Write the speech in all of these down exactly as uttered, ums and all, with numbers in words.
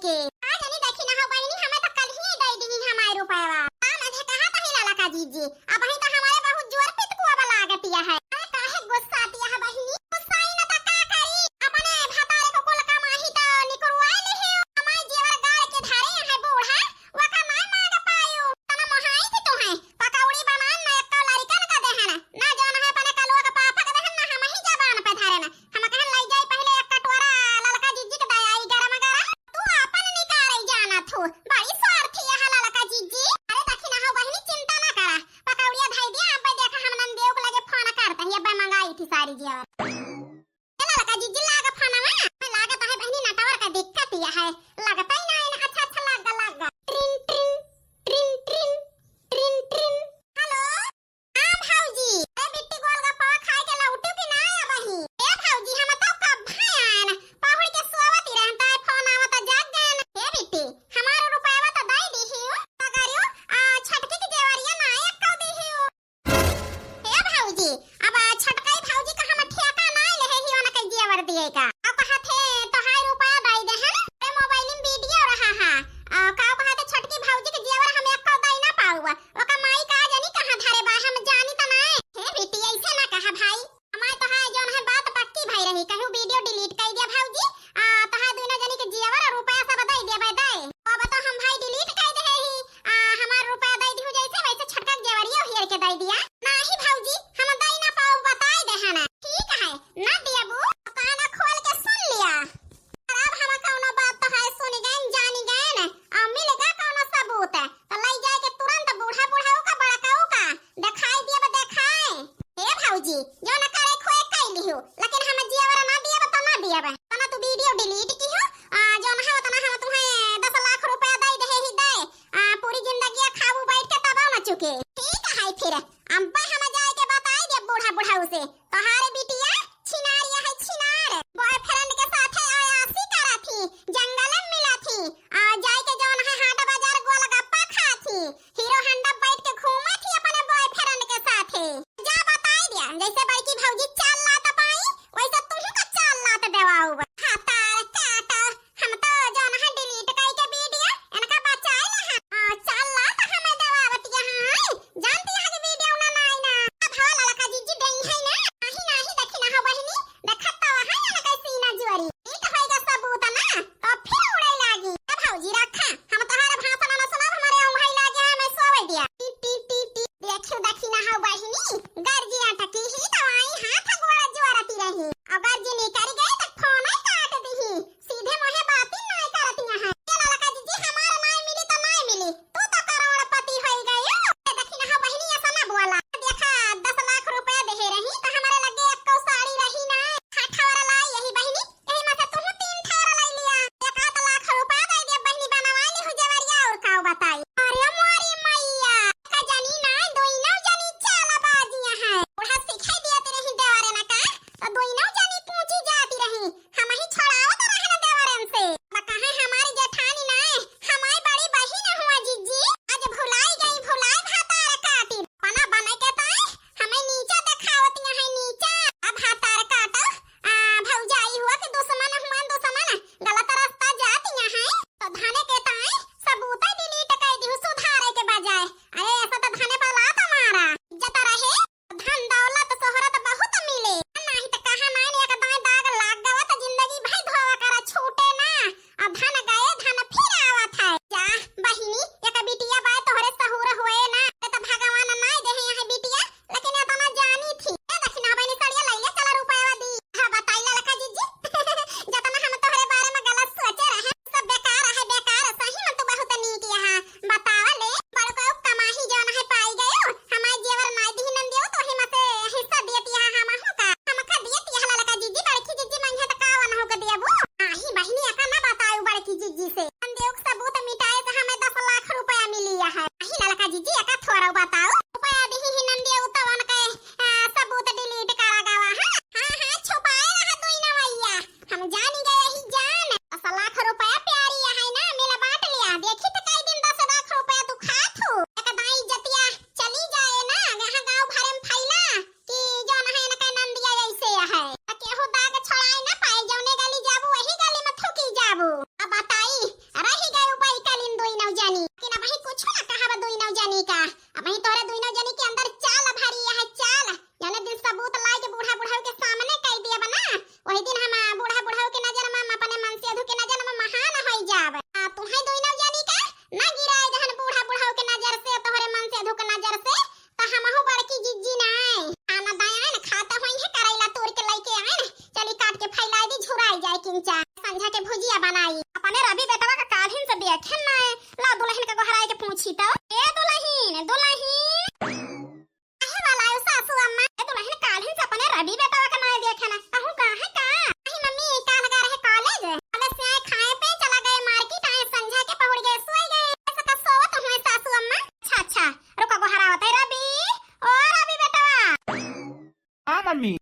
के। का जानी देखी ना हो बहिनी, हमें तो कल ही दे दी हमारे रुपया। हम अधे कहा तो ही ललका जीजी, अब ही तो हमारे बहुत जोर पितकुआ वाला लागतिया है। अरे काहे गुस्सातिया है बहिनी? गुस्साई ना तो का करी? अपने भतारे को कुल कमाही तो निकरवाए ले हो। हमारे जेवर गाड़ के धरे हैं बूढ़ा, वका नाय मांग पायो। तना मोहाई थी तुम्हें। पकौड़ी बनान ना एक्का लड़िकन का देहन, ना जौन है अपने कलुआ के पापा के देहन, ना हम ही जबान पे धरन। हम कहन लई जाई पहिले एक कटोरा ललका जीजी के दयाई गरम गरम। तू आपन निकारे जाना थू, बड़ी स्वार्थी है ललका जीजी। अरे देखी ना हो बहिनी, चिंता ना करा, पकौड़िया धई दिया, अब्बे देखा हम नंदियो के लगे फोन करते ही, अब्बे मंगाई थी सारी जेवर। ए ललका जीजी लाग फोनवा, लागत है बहिनी network का दिक्कत ही है, लगता ही ना है ना, अच्छा अच्छा लाग लाग। ट्रिन ट्रिन, ट्रिन ट्रिन, ट्रिन ट्रिन। हेलो। हाँ भौजी, ए बिट्टी गोलगप्पा खाए के लौटू कि ना अबही? ए भौजी, हम तो कब आयन, पहुड़ के सोवत ही रहन, ताए फोन आवत जाग गयन। ए बिट्टी, हमार रुपया तो दे दी ही, मगर यू, आ, छटकी की जेवरिया ना एक्को दी ही। ए भौजी, अब छटकई भौजी का हम ठेका ना ले ही, उनके जेवर दिए का। अब कहा थे, तोहार रुपया दे दे हन, ए मोबाइल में वीडियो रहा हा। आ, का कहा थे, छटकी भौजी के जेवर हम एक्को दे ना पाउबा। ओका माई का जानी कहाँ धरे बा, हम जानी त नाय। हे बेटी, ऐसे ना कहा भाई, हमार तोहार जौन है बात पक्की भई रही, कहूँ वीडियो delete कर दिया भौजी, आ, तोहार दोनों जनी के जेवर और रुपया सब दे दिया भाई दे। अब तो हम भाई delete कर दे ही, आ, हमार रुपया दे दिहु जैसे वैसे छटका के जेवरियो हेर के दे दिया। नाही भौजी, हम दे ना पाउब, बताई दे है ना। ठीक है, ना देबू, कान खोल के सुन लिया। अब हम कौनो बात तो है सुन गए, जानी गए न, आ मिल गा कौनो सबूत, तो लई जाए के तुरंत बूढ़ा बुढ़ाऊ का बड़काऊ का देखाई दियब देखाए। ए भौजी, जो न करे खोए कई लिहू, लेकिन हम जियावर ना दियब तो ना दियब। तना तू वीडियो delete की हो, आ जो न हो तना हम तुम्हें दस लाख रुपया दे दे ही दे, आ पूरी जिंदगी खाबू बैठ के तब न चुके। ठीक है फिर, अब्बे हम जाए के बताई दे बूढ़ा बुढ़ाऊ से, तोहारे बिटिया छिनारिया है छिनार, boyfriend के साथे अयासी करा थी, जंगल में मिला थी, आ जाए के जौन है हाट बाजार गोलगप्पा खा थी, Hero Honda बैठ के घूमा थी अपने boyfriend के साथे। जा बताई दिया, जैसे बड़की भौजी चाल लात पाई, वैसे तुहू का चाल लात देवाऊ। हाँ तार काटा, हम तो जौन है delete कई के वीडियो, इनका बचाए ले हैं। आ, चल ला तो हमें दबावत यहाँ है। जानती है कि वीडियो ना, ना, ना। अब हो ललका जीजी देई है ना। नाही, नाही, देखी ना हो बहिनी, देखत तो है ना कैसी ना जुआरी। ई तो होएगा सबूत ना, तो फिर उड़े लागी। ए भौजी रखा, हम तोहरा भाषण ना सुनब, हमारे औंघाई लागे है, हमें सोवे दिया। टी, टी, टी, टी। देखियो, देखी ना हो बहिनी, गर्जिया टकी ही तो आई हाथ गोड़ जुआरती रही। अगर जी निकल गए तो फोन ही काट दी ही। सीधे मुँहे बाती नाय करत यहाँ। ए ललका जीजी, हमार नाय मिली तो नाय मिली, तू तो करोड़पति होई गयो। ए देखी ना हो बहिनी, ऐसा ना बोला। देखा, दस लाख रुपया देहे रही तो हमारे लगे एक्को साड़ी रही ना। हाँ, ठौरा लाई यही बहिनी, यही में से तुहू तीन ठौरा लाई लिया। एक आध लाख रुपया दे दे बहिनी, बनवा ली हो जेवरिया और का बताई। अरे मोरी मैया, का जानी ना, दोनों जानी चालाबाजियां हैं। बूढ़ा सिखाई दिया तेरे ही देवरे ना का, तो दोनों जानी पूछी जाती रही। हम ही छोड़ावत रहन देवरन से। अब कहे हमारी जेठानी नाय, हमारी बड़ी बहिन हुआ जीजी। आज भुलाई गई, भुलाई भातार काटी। बना बने के ताई हमें नीचा देखावत यहाँ नीचा। अब भातार काटो, आ, भौजाई हुआ कि दुश्मन हुआ दुश्मन। गलत रास्ता जात यहाँ है। तो धने के ताई सबूत delete कर दिहु सुधारे के बजाय। अरे ऐसा तो धने पर लात मारा। इज्जत रहे। धन दौलत शोहरत बहुत मिले, नाही त कहा नाई एक दाई दाग लाग गवा त जिंदगी भई धोवा करा छूटे ना। आ धन गए धन फिर आवत है। जा बहिनी, एक बिटिया बाय तोहरे सहूर होए ना, ते त भगवान नाई देहे यहाँ बिटिया, लेकिन एतना जानी थी। ए दखिना बहिनी सड़िया लइले चला रुपया दी। हाँ बताई ललका जीजी, जतना हम तोहरे बारे में गलत सोचे रहे, सब बेकार है बेकार, सही में तू बहुत नीक यहाँ। बतावा ले, बड़को कमाही जौन है पाई गयो, हमार जेवर नाई दिही नंदियो, तो ही मते हिस्सा दियत यहाँ हम हो का? हमका दियत यहाँ ललका जीजी, बड़की जीजी मंगे त का वन हो के दियबू? नाही बहिनी, एका ना बताऊ बड़की जीजी से। नंदियो के सबूत मिटाए से हमें दस लाख रुपया मिली है। नाही ललका जीजी, एका थोड़ा बताऊ। रुपया दिही ही नंदियो तो उनके, आ, सबूत delete करा गवा है। हाँ, हाँ, छुपाए रहा दुई नवैया। हम जानी गए ही जान। दस लाख रुपया प्यारी है ना, मिला बांट लिया। देखी त कई दिन दस लाख रुपया तू खात हूँ। एक दाई इज्जतिया चली जाए ना, यहाँ गाँव भरे में फैला कि जौन है ना कहीं नंदिया ऐसे है। त केहू दाग छोड़ाए ना पाए, जौने गली जाबू वही गली में थूकी जाबू। अब बताई, देखे ना, ला दुलहिन का गोहराई के पूछी तो। ए दुलहिन, दुलहिन। काहे वाला आयो सासू अम्मा? ए दुलहिन, काल्हिन से अपने रवि बेटवा का नाय देखे ना। कहूँ का है का? नहीं मम्मी, काल गए रहे कॉलेज। कॉलेज से आए, खाए पे चला गए मार्केट, आए संझा के पहुड़ गए, सोए गए। ऐसा का सोवत हुए सासू अम्मा। अच्छा, अच्छा, रुका, गोहरावत है रवि। ओ रवि बेटवा। हाँ मम्मी।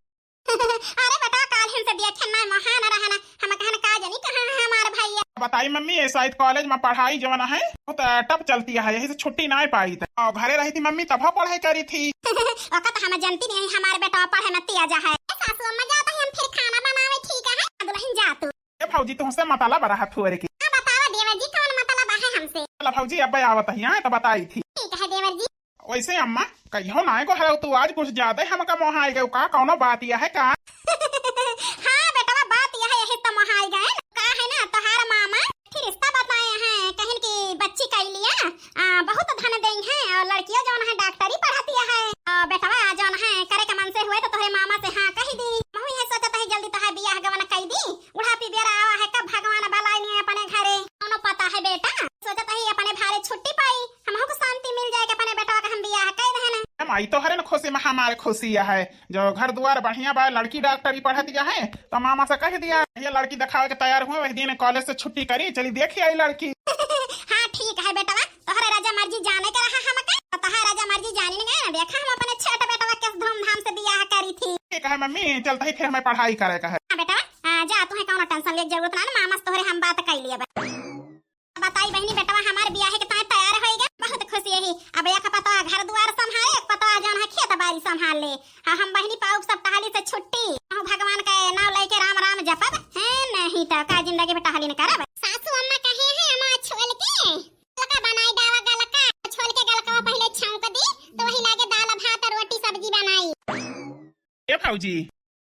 अरे बेटा, काल्हिन से देखे ना, वहाँ न रहना। हम कहन का जानी कहाँ है हमार भैया। बताई मम्मी, ये शायद कॉलेज में पढ़ाई जवन है, बहुत टफ चलती है, यही से छुट्टी ना पाई थी। और घरे रही थी मम्मी, तब पढ़ाई करी थी। ओका तो हम जानती नहीं, हमार बेटा पढ़े में तेज है। ए सासू अम्मा, जाता ही हम फिर खाना बनावे, ठीक है? दुलहिन जा तू। ए भौजी, तुमसे मतलब रहा थोड़े की। हाँ, बतावा देवर जी, कौन मतलब है हमसे? चला भौजी, अब आवत ही, हाँ, तो बताई थी। ठीक है देवर जी। वैसे अम्मा, कहियो नाय गोहराउ तू, आज कुछ ज्यादा ही हमका मोहाई गयो का, कौनो बात यह है का? हाँ बेटवा, बात यह है, यही तो मोहाई गए। का है ना, तोहार मामा एक ठे रिश्ता बताए हैं, कहिन की बच्ची कई लिया, आ, बहुत धन देई हैं और लड़कियों जौन है डॉक्टरी पढ़तिया है। आ, बेटवा जौन है करे के मन से हुए तो तोहरे मामा से हाँ कही दी। महू ये सोचत है जल्दी तोहार बियाह गवन कई दी, बुढ़ापी बेरा आवा है, कब भगवान बलाई नहीं अपने घरे, कौनो पता है बेटा। सोचत ही अपने भारे छुट्टी पाई, हमहू को शांति मिल जाए कि अपने बेटवा का हम बियाह कई देहन। ए माई, तोहरे न खुशी में हमारे खुशी है, जो घर दुआर बढ़िया बा, लड़की डॉक्टरी पढ़तिया है, तो मामा से कह दिया, ये लड़की दिखावे के तैयार हुए, वही दिन कॉलेज से छुट्टी करी, चली देखी आई लड़की। हाँ ठीक है बेटवा, तोहरे राजा मर्जी जाने के रहा हमका, तो तोहरे राजा मर्जी जानी नहीं ना, देखा हम अपने छोटे बेटवा के धूमधाम से बियाह करी थी। ठीक है मम्मी, चलता ही फिर हमें पढ़ाई करे का है। हाँ बेटवा, आ, जा, तुहे कौनो टेंशन ले जरूरत ना, मामा से तोहरे हम बात कई लिए बा। बताई बहिनी, बेटवा हमार बियाहे के ताईं तैयार होई गए, बहुत खुशी है। अब एक पतवा घर दुआर संभाले, एक पतवा जौन है खेत बारी संभाल ले। आ हम बहिनी पाउब सब टहली से छुट्टी। कहूँ भगवान के नाम लेके राम राम जपब, हैं? नहीं तो का जिंदगी में टहली न करब। सासू अम्मा कहे हैं अम्मा छोल के गलका बनाई दावा गलका, छोल के गलका पहले छौंक दी, तो वही लागे दाल भात रोटी सब्जी बनाई। ए भौजी।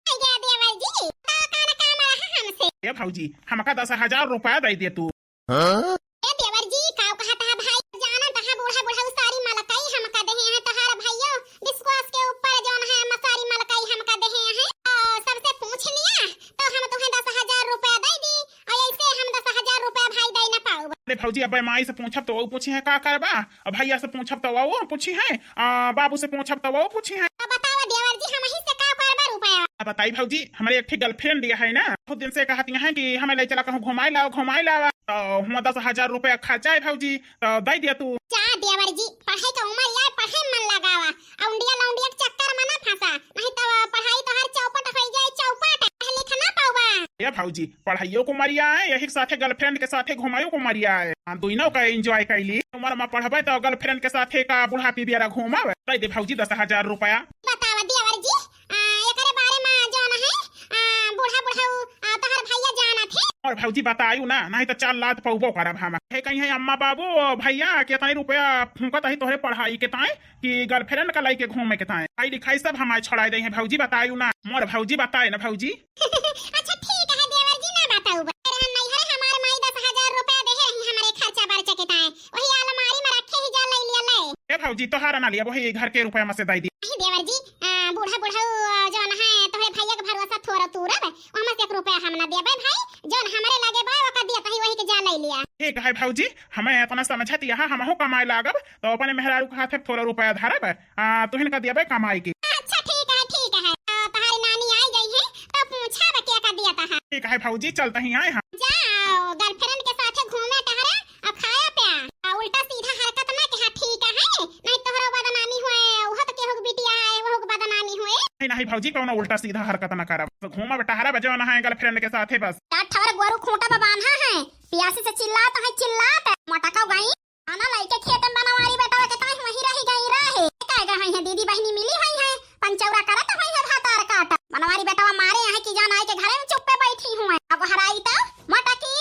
आइए देवर जी, का, का ना काम रहा हमसे? ए भौजी, हमका दस हजार रुपया दे दे तू। हाँ? ए देवर जी, का कहत है भाई? जानत है बूढ़ा बुढ़ऊ सारी मलकई हमका देहे हैं, तोहार भैयो डिस्कोस के ऊपर जौन है मसारी मलकई हमका देहे हैं। तो सबसे पूछ लिया, तो हम तुम्हें दस हजार रुपया दे दी, और ऐसे हम दस हजार रुपया भाई दे ना पाउब। अरे भौजी, अब माई से पूछब तो वो पूछी है का करबा, अब भैया से पूछब तो वो पूछी है, आ, बाबू से पूछब तो वो पूछी है। तो बताओ देवर जी, हम ही से का करबा रुपया? अब बताई भौजी, हमारे एक ठे गर्लफ्रेंड दिया है ना, बहुत दिन से कहती हैं कि हमें ले चला कहूँ घुमाए लाओ, घुमाए लाओ, तो हुआ दस हजार रुपया खर्चा है भौजी, तो दे दिया तू। जा देवर जी, पढ़ाई का उम्र यार, पढ़ाई में मन लगावा, और उंडिया लौंडिया के चक्कर में ना फंसा, नहीं तो पढ़ाई तो हर चौपट हो जाए, चौपट, पढ़ लिख ना पावा। ए भौजी, पढ़ाइयो को मरिया है, यही के साथे गर्लफ्रेंड के साथे घुमायो को मरिया है। हाँ, दोनों का एंजॉय कैली। उम्र में पढ़बे तो गर्लफ्रेंड के साथे का बुढ़ापी बेरा घूमब। दे दे भौजी दस हजार रुपया। बतावा देवर जी, आ, एकरे बारे में जौन है, आ, बूढ़ा बुढ़ऊ, आ, तोहर भैया जानत है। और भौजी बतायू ना, नहीं तो चार लात पौबो करब हम। हे कहीं है अम्मा बाबू, भैया कितने रुपया फूंकत है तोहरे पढ़ाई के ताईं कि गर्लफ्रेंड का लेके घूमे के ताईं। पढ़ाई लिखाई सब हमारे छोड़ाई दे हैं भौजी, बतायू ना। मोर भौजी बताए ना भौजी। अच्छा ठीक है देवर जी, ना बताऊ। तेरे हम नैहर हमार माई दस हजार रुपया देहे रही हमारे खर्चा बर्चा के ताईं, वही अलमारी में रखे ही जा ले लिया ले। ए भौजी, तोहारा ना लिया, वही घर के रुपया में से दे दी। नहीं देवर जी, आ, बूढ़ा बुढ़ऊ, आ, जौन है तोहरे भैया के भरोसा थोड़ा तूरब, ओहमा से एक रुपया हम ना देबे भाई, जौन हमरे लगे बा ओका दिया तही वही के जा ले लिया। ठीक है भौजी, हमें इतना समझत यहाँ हमहू कमाए लागब, तो अपने मेहरारू के हाथे थोड़ा रुपया धरब, आ, तुहिन का दियबे कमाई के। अच्छा ठीक है, ठीक है। आ, तोहारी नानी आई गई है, तो पूछा बा के का दिया तहा। ठीक है भौजी, चलता ही आए हम। जाओ, गर्लफ्रेंड के साथे घूमे टहरे, आ खाए प्या। आ उल्टा सीधा हरकत ना के, हाँ ठीक है, नहीं तोहरो बदनामी होए, उहो तो केहू के बिटिया है, वहू के बदनामी होए। नहीं, नहीं भौजी, कौनो उल्टा सीधा हरकत ना करब। तो घूमब टहरब जौन है गर्लफ्रेंड के साथे बस। का ठवर गोरू खूंटा पे बांधा है, पियासी से चिल्लात है, चिल्लात। मोटका गई, खाना लाइके खेत में बनवारी बेटवा के ताईं वहीं रही गई रहे। का गई है दीदी बहिनी मिली हुई है, पंचौरा करत हुई है भातार काट। बनवारी बेटवा मारे यहाँ की जान आई के घरे में चुप्पे बैठी हुए। अब हराई तो मोटकी,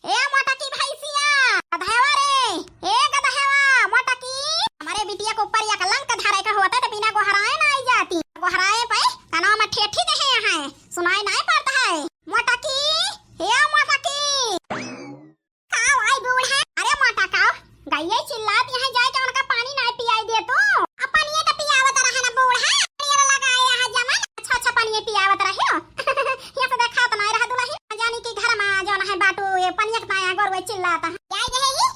ए मोटकी भैंसिया, गधेवा रे, ए गधेवा, मोटकी। हमारे बिटिया के ऊपर या कलंक धरे के होते तो बिना गोहराए ना आई जाती। गोहराए पे कनवा में ठेठी देहे यहाँ, सुनाई नहीं पड़ता है। मोटकी, ए मोटकी। काव आई बूढ़ा? अरे मोटा काव, गइये चिल्लात यहाँ जाए के उनका पानी ना पियाई दे तू। अब पानिये तो पियावत रहे ना बूढ़ा, पानिये लगाए यहाँ जमन। अच्छा, अच्छा, पानिये पियावत रहे हो। यहाँ से देखा तो नहीं रहा दुलही, जानी कि घर में जौन है बाटू, ये पानिये के पाया गोरुए चिल्लात है। जाए रहे ही,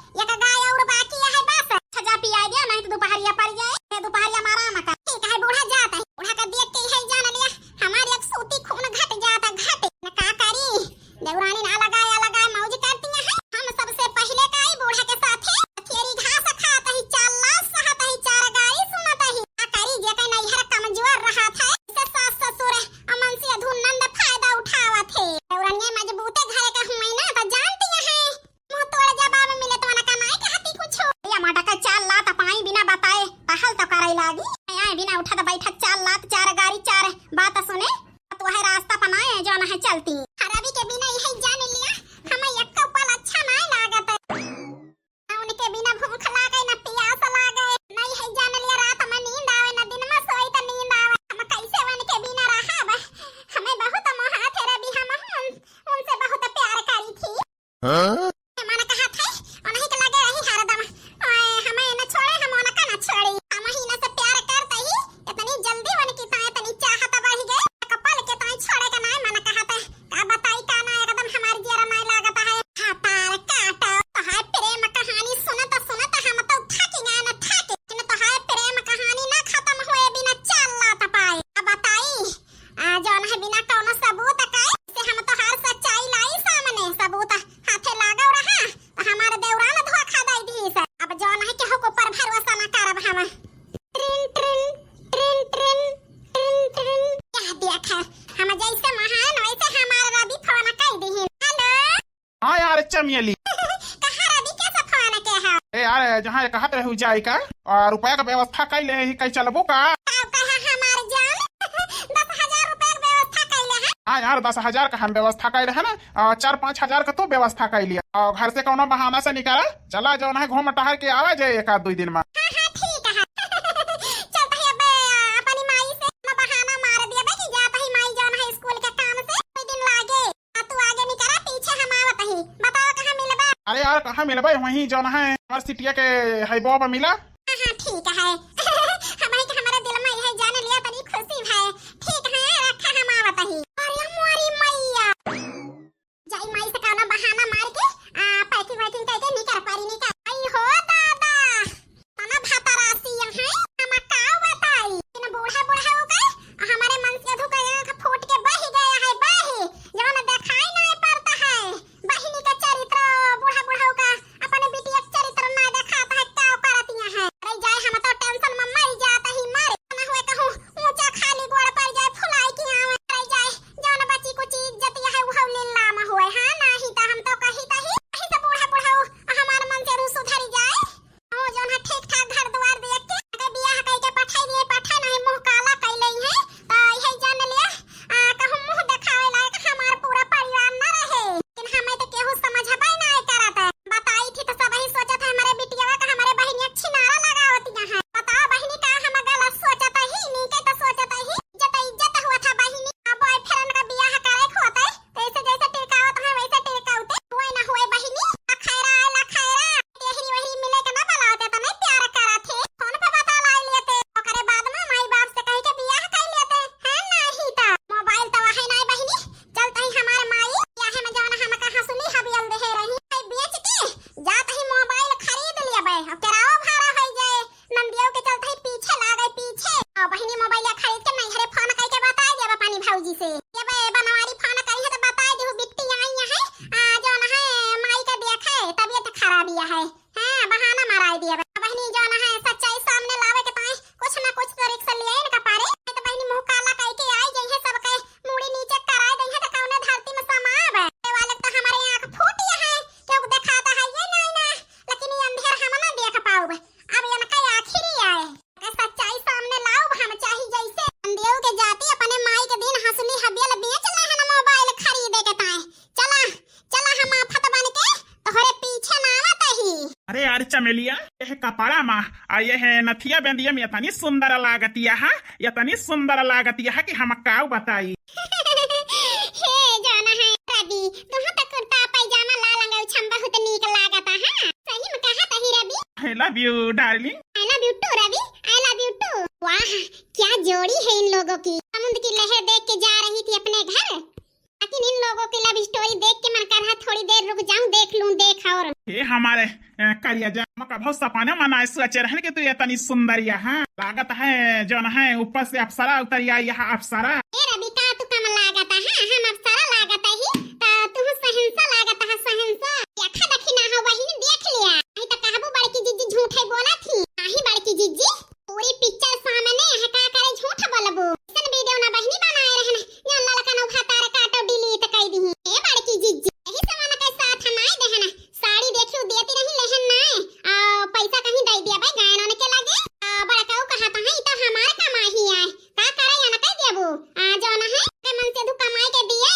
मिली। कहाँ रवि, कैसे फोन के है? ए यार, जहाँ ये कहत रहू जाए का, और रुपया का व्यवस्था कर ले ही, कहीं चलबू का? अब कहा हमार जान, दस हजार रुपया का व्यवस्था कर ले है। हाँ यार, दस हजार का हम व्यवस्था कर ले है ना, और चार पाँच हजार का तू व्यवस्था कर लिया, और घर से कौनो बहाना से निकला, चला जौन है घूम टहर के आवा जाए एक आध दुई दिन में। हाँ, हाँ, ठीक है। चलता ही अब, आ, अपनी माई से ना बहाना मार दिया बे कि जाता ही माई जौन है स्कूल के काम से, दुई दिन लागे। आ, तू आगे निकला, पीछे हम आवत ही। बताओ कहाँ मिलबा? अरे यार, कहाँ मिलबे? वहीं जौन है हमार सिटिया के है बॉब मिला। हाँ, हाँ, ठीक है। हम ही के हमारे दिल में यही जान लिया, तनी खुशी है। ठीक है, रखा, हम आवत ही। अरे मोरी मैया। जाई माई से कौनो बहाना मार के, आ, packing वैकिंग करके निकर परी, निकर। आई हो दादा, तना भतरासी यहाँ, हम का बताई। इन बूढ़ा बूढ़ा हो गए, हमारे मन से धुके आँख फूट के बही गया है, बही। जौन देखाई नहीं पड़ता है। बहिनी का चरित्र, बूढ़ा बूढ़ा का, अपने बिटिया के चरित्र ना देखाता है, का करतिया है। अरे जाए, हम तो tension में मर जाता ही मर। ना हुए कहूँ ऊंचा खाली गोड़ पर जाए, फुलाई की आवे। अरे जाए, जौन बची कुची इज्जत यह है, वह लीलाम होए। हाँ, नाही त हम तो कही तही, कहीं से बूढ़ा बुढ़ऊ हमार मन से रू सुधरी जाए। ओ, जौन है ठीक ठाक घर दुआर देख के, अगर बियाह कई के पठाई दिए, पठा नहीं, मुंह काला कई लई है, तो यही जान लिया, आ, कहूँ मुंह देखावे लायक हमार पूरा परिवार न रहे। लेकिन हमें तो केहू समझबे नहीं करत है। बताई थी तो सब ही सोचत है, हमारे बिटिया का, हमारे बहिनिया छिनारा लगावतिया है। बताओ बहिनी, का हम गलत सोचत ही, नीके तो सोचत ही। इज्जत, इज्जत हुआ था बहिनी। अब boyfriend का बियाह करे के होते, तो ऐसे जैसे टिकावत है वैसे टिकावते। हुए ना हुए बहिनी, लखैरा, लखैरा, तेहरी वहरी मिले के ना बुलावते, तो नहीं प्यार करा थे, फोन पे बता लाई लेते। ओकरे बाद में माई बाप से कह के बियाह कर लेते, है नहीं तो। मोबाइल तो है नहीं बहिनी, चलत ही हमार माई, बियाह में जौन हमका हंसुली हबियल देहे रही, बेच के जात ही मोबाइल खरीद लेबे, अब केराओ भाड़ा हो जाए। नंदियो के चलत ही पीछे लागे पीछे। आ, बहिनी मोबाइल खरीद के नैहरे फोन करके बता देबे अपनी भौजी से। ये बे बनवारी फोन करी है तो बता दे, बिट्टी आई है, आ, जौन है माई का देखे तबीयत खराब ही है। हाँ, बहाना माराई दिया बे। बहिनी जौन है सच्चाई सामने लावे के ताई कुछ ना कुछ तो risk लिया इनका पारे। नहीं तो बहिनी मुंह काला कह के आई जइहे, सबके मूड़ी नीचे कराए दइहे तो कौने धरती में समाब। ये वाले तो हमारे आँख फूटी है, क्यों दिखाता है ये नहीं ना, लेकिन ये अंधेर हम ना देख पाउब। अब इनका आखिरी आए। अगर सच्चाई सामने लाउब हम चाही जैसे। नंदियो के जाति अपने माई के दिन हंसुली हबियल बेच ले हन मोबाइल खरीदे के ताए। चला, चला हम आफत बन के तोहरे पीछे ना आवत ही। अरे यार चमेलिया, यह कपड़ा मा आ यह नथिया बेंदिया में इतनी सुंदर लागतिया है, इतनी सुंदर लागतिया है कि हम काऊ बताई। हे जाना है रवि, तुम तो कुर्ता पैजामा ला लंगौछ हम बहुत नीक लागत है। सही में कहा तही रवि। I love you darling। I love you too रवि, I love you too। वाह, क्या जोड़ी है इन लोगों की। समुद्र की लहर देख के जा रही थी अपने घर, लेकिन इन लोगों की love story देख के मन कर रहा थोड़ी देर रुक जाऊं, देख लूं, देख और। हे हमारे, ए, करिया जा, हम कभो सपने में नाय सोचे रहन कि तू इतनी सुंदर यहाँ। लागत है जौन है ऊपर से अप्सरा उतरी आई, यहाँ अप्सरा। ए रवि का तू कम लागत है, हम अप्सरा लागत ही, तो तू शहंशाह लागत है, शहंशाह। देखा देखी ना हो बहिनी, देख लिया, नहीं तो कहबू बड़की जिज्जी झूठे बोला थी। नहीं बड़की जिज्जी, पूरी picture सामने है, का करे झूठ बोलबू? ऐसन video ना बहिनी बनाए रहन, जौन ललकन उभा तारे काटो delete कर दी। ए बड़की जिज्जी, यही से मन के साथ नाय देहन। साड़ी देखियो देती रही लेहन नाय, आ पैसा कहीं दे दिया भाई गायन के लगे। आ बड़काऊ कहा था, ई तो हमार कमाई है, का करे या ना कह देबू? आ जौन है के मन से तू कमाई के दिए,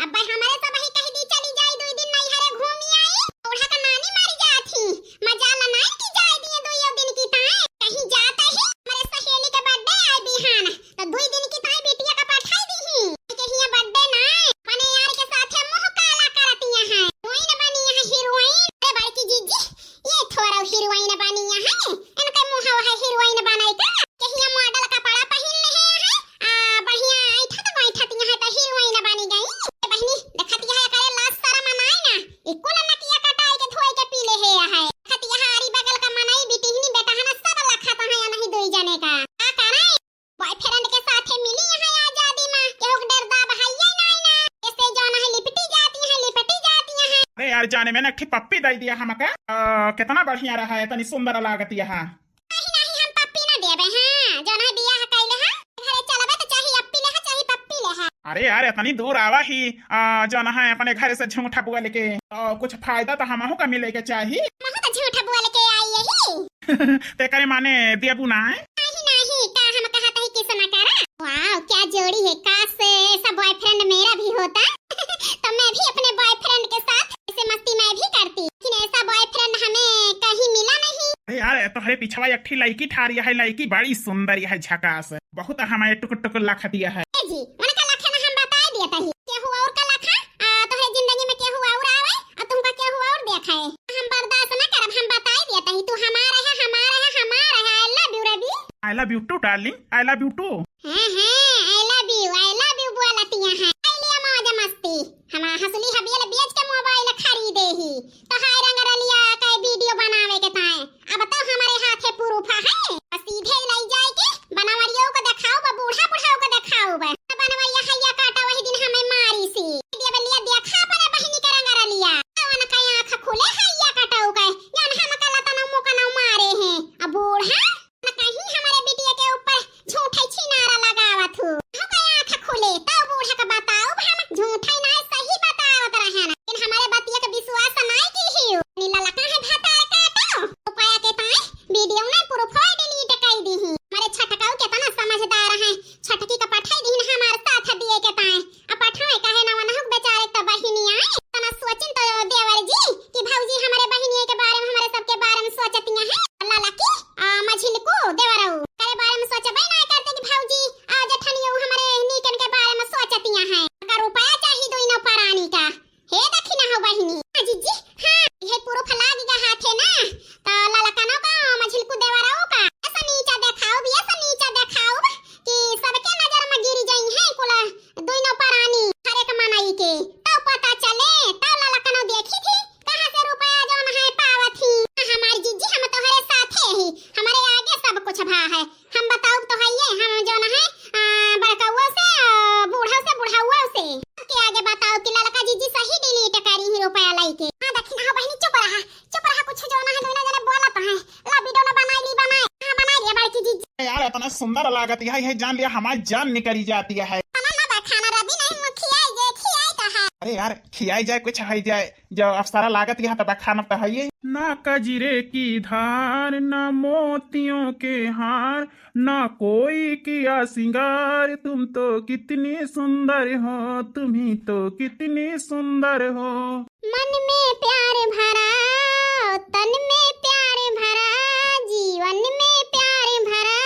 अब भाई हमरे सब ही कहि दी चली जाई, दुई दिन नैहरे घूमी आई। बूढ़ा का नानी मर जात ही, मजा ला नाई की जाए दिए दुई दिन की ताए। कहीं जात ही, हमरे सहेली के birthday आए बिहान, तो दुई दिन की ताए बिटिया का पठाई दी ही। के हिया birthday नाई, मने यार के साथे मुंह काला करतिया है। हीरोइन बनी है, हीरोइन। अरे बड़की जीजी, ये थोड़ा हीरोइन बनी है, इनके मुंह है हीरोइन बनाई का? के हिया model कपड़ा पहिन ले है, आ, बढ़िया ऐठत बैठत यहाँ तो हीरोइन बनी गई। ए बहिनी, देखत यहाँ करे लाज शरम नाई ना, इको ना नकिया कटाई के धोए के पी ले है यहाँ। देखत यहाँ आरी बगल का मनई बिटिहनी बेटहना सब लखत है नहीं दुई जने का। का करे? Boyfriend के साथे मिली यहाँ आजादी में, केहू के डर दाब है ये नाई ना। ऐसे जौन है लिपटी जाती है, लिपटी जाती है। अरे यार, जाने में ना एक ठे पप्पी दे दिया हमका। आ, कितना बढ़िया रहा है, इतनी सुंदर लागत यहाँ। नहीं, नहीं, हम पप्पी ना देबे, हाँ। जौन है बियाह कैले है, घरे चलबे तो चाहे अप्पी ले है, चाहे पप्पी ले है। अरे यार, इतनी दूर आवा ही, आ, जौन है अपने घर से झूठा बोल के, आ, कुछ फायदा तो हमहू का मिले के चाही। हमहू तो झूठा बोल के आई यही। ते करे माने देबू ना है? नहीं, नहीं, का हम कहत ही किस ना करा। Wow, क्या जोड़ी है, काश ऐसा boyfriend मेरा भी होता। तो मैं भी अपने boyfriend के साथ ऐसे मस्ती मैं भी करती, लेकिन ऐसा boyfriend हमें कहीं मिला नहीं। अरे यार, तोहरे पिछवा एक ठी लड़की ठारी है, लड़की बड़ी सुंदर है, झकास, बहुत हमारे टुकुर टुकुर लखतिया है। ए जी, उनका लखन हम बताई दिया तही। केहू और का लखा, आ, तोहरे जिंदगी में केहू और आवे, आ तुमका केहू और देखाए। हम बर्दाश्त ना करब, हम बताई दिया तही। तू हमारे है, हमारे है, हमारे है। I love you रवि। I love you too darling, I love you too। हाँ, हाँ, I love you, I love you बोलतिया है। आई लिया मौज मस्ती। हमार हंसली हबियल बेच के mobile खरीदे ही। तो हाय रंगरलिया के video बनावे के ताए। अब तो हमारे हाथे proof है। बस सीधे ले जाए के बनवरियो को देखाउब, बूढ़ा बुढ़ाऊ को देखाउब। बनवरिया हैया काटा वही दिन हमें मारी सी। ये बलिया देखा अपने बहिनी के रंगरलिया। कवन का आँख खुले हैया काटाऊ के। जान हम कला तनौ मोकनौ मारे हैं। अब बूढ़ा न कहीं हमारे बिटिया के ऊपर झूठे छिनारा लगावत हूँ। हो गया आँख खुले, तब बूढ़ा का बताउब हम झूठे ना सही बतावत रहन। लेकिन हमारे बतिया का विश्वास नाई की ही। नीला लका है भतार काटो। उपाय के ताए video ना proof delete कर दी ही। हमारे छटकाऊ कितना समझदार है। छटकी का पठाई दी हमारे साथ दिए के ताए। अब पठाए काहे ना वनहुक बेचारे तो बहिनी आए। तना सोचिन तो देवर जी कि भौजी हमारे बहिनी के बारे में, हमारे सबके बारे में सोचतिया है। ललकी, आ, मझिलकू देवरऊ, करे बारे में सोचबे ना करते कि भौजी, आ, जेठनियो हमारे नीकन के बारे में सोचतिया है। अगर रुपया चाही दुइनो परानी का, हे दखिना हो बहिनी। हाँ जीजी, हाँ, ये proof लाग गा हाथे ना, तो ललकनो का, मझिलकू देवरऊ का, ऐसा नीचा देखाउब, ऐसा नीचा देखाउब कि सबके नजर में गिर जाई है कुल दुइनो परानी, हर एक मनई के। तो पता चले, तो ललकनो देखी थी, कहाँ से रुपया जौन है पावत ही। हमार जीजी, हम तोहरे साथे ही, हमारे आगे सब कुछ भा है। हम बताउब तो हइये, हम जौन है, आ, बड़कउओ से, आ, बूढ़ो से, बुढ़उओ से। सबके आगे बताउब कि ललका जीजी सही delete करी ही रुपया लइके। हाँ, दखिना हो बहिनी, चुप रहा, चुप रहा, कुछ जौन है, दुइनो जने बोलत हैं। ला video ना बनाई ली, बनाए। हाँ, बनाई लिया बड़की जीजी। यार, इतना सुंदर लागत है, ये जान लिया हमारी जान निकली जाती है। खाना ना बा, खाना रवि नहीं, खियाई जे, खियाई तो है। अरे यार, खियाई जाए, कुछ है जाए, जब अप्सरा लागत यहाँ तब खाना तो है ही। ना कजरे की धार, ना मोतियों के हार, ना कोई किया श्रृंगार, तुम तो कितनी सुंदर हो, तुम ही तो कितनी सुंदर हो। मन में प्यार भरा, तन में प्यार भरा, जीवन में प्यार भरा,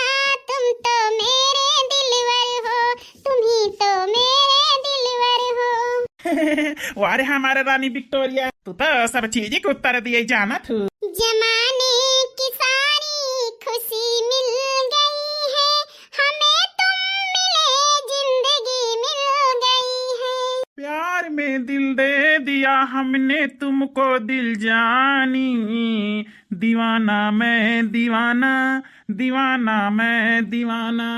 तुम तो मेरे दिलवर हो, तुम ही तो मेरे दिलवर हो। वाह रे हमारे रानी विक्टोरिया, तू तो सब चीज के उत्तर दिए जानत हू। जमाने की सारी खुशी मिल गई है, हमें तुम मिले, जिंदगी मिल गई है। प्यार में दिल दे दिया हमने तुमको दिल जानी, दीवाना मैं दीवाना, दीवाना मैं दीवाना।